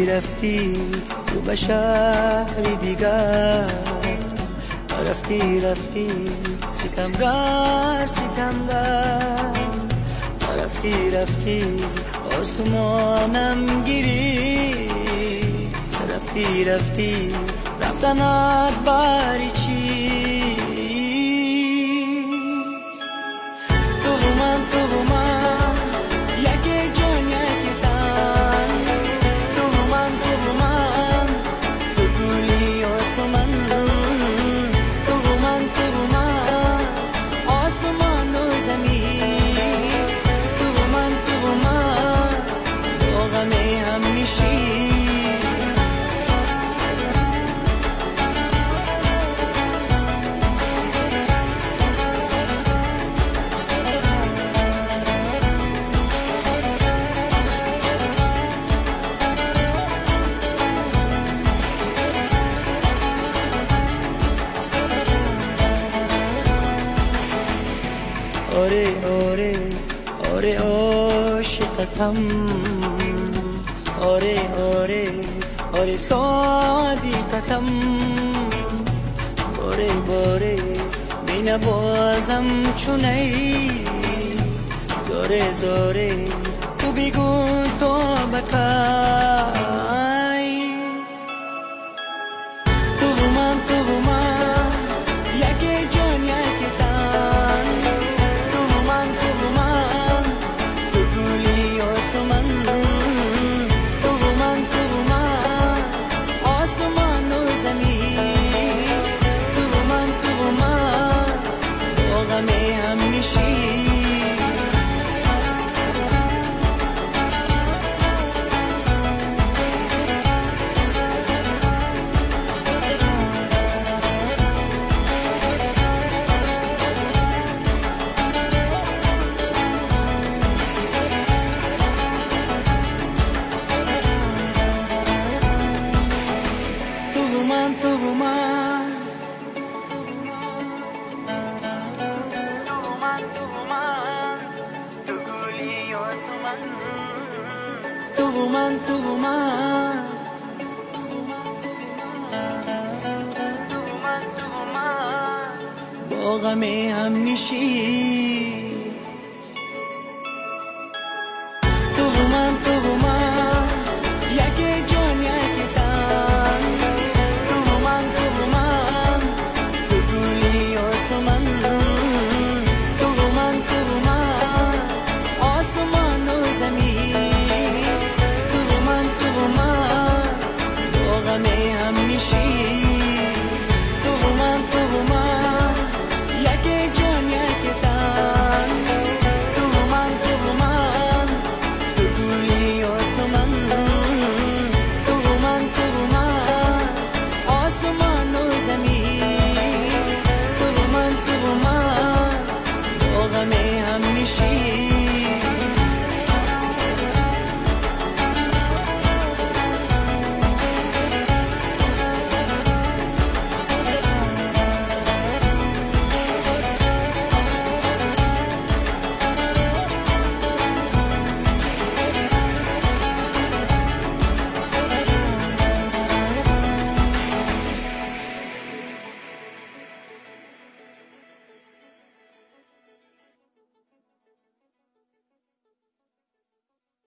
رفتی تو به شهر دیگر، رفتی رفتی ستمگر ستمگر، رفتی رفتی آسمانم گریست، رفتی رفتی رفتنت باری چیست؟ تو و من تو و من یکی جان یکی تن، تو و من تو و من تو گلی آسمان، تو و من تو و من آسمان و زمین، تو و من تو و من با غم هم نشین. آره آره آره عاشقتم، آره آره آره صادقتم، باره باره بینوازم چون ای زاره زاره تو بگو تو بکای. تو و من تو و من یکی جان یکی تن، تو و من تو و من تو گلی آسمان، تو و من تو و من آسمان و زمین، تو و من تو و من با غم هم نشین. تو و من تو و من تو و من تو و من تو گلی آسمان، تو و من تو و من تو و من تو و من با غم هم نشین.